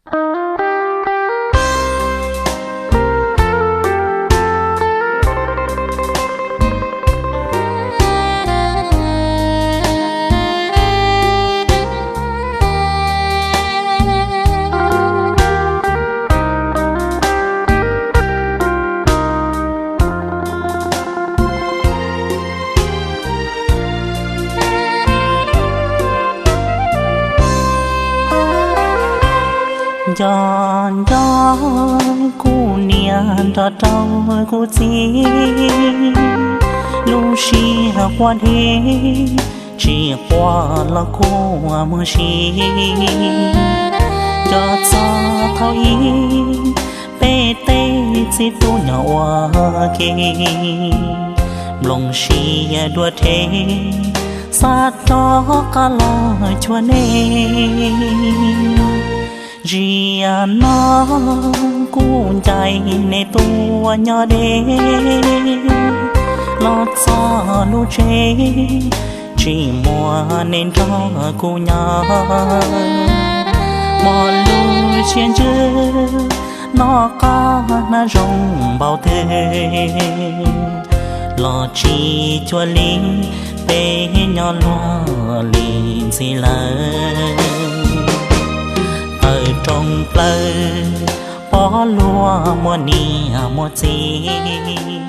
Nco nco kuv niam nrog rau kuv txiv, lub sij hawm quav hliev tsis quav los kuv muag si. Nco txog thaum ib, peb teiv txiv tub nyob ua ke, mlong sia duav thev, xav rov qab los cuag nev. Nziav nor kuv ncaih nev tuaj nyob deb, los txog lub tsev tsis muaj nev nrog kuv nyob. Muaj lub siab ntsws nor qab hnangv zoo npaum twg, los tsis cuag li peb nyob luag li ntxiv lawm. Tawm roong plawv, porv luag muaj niam muaj txiv.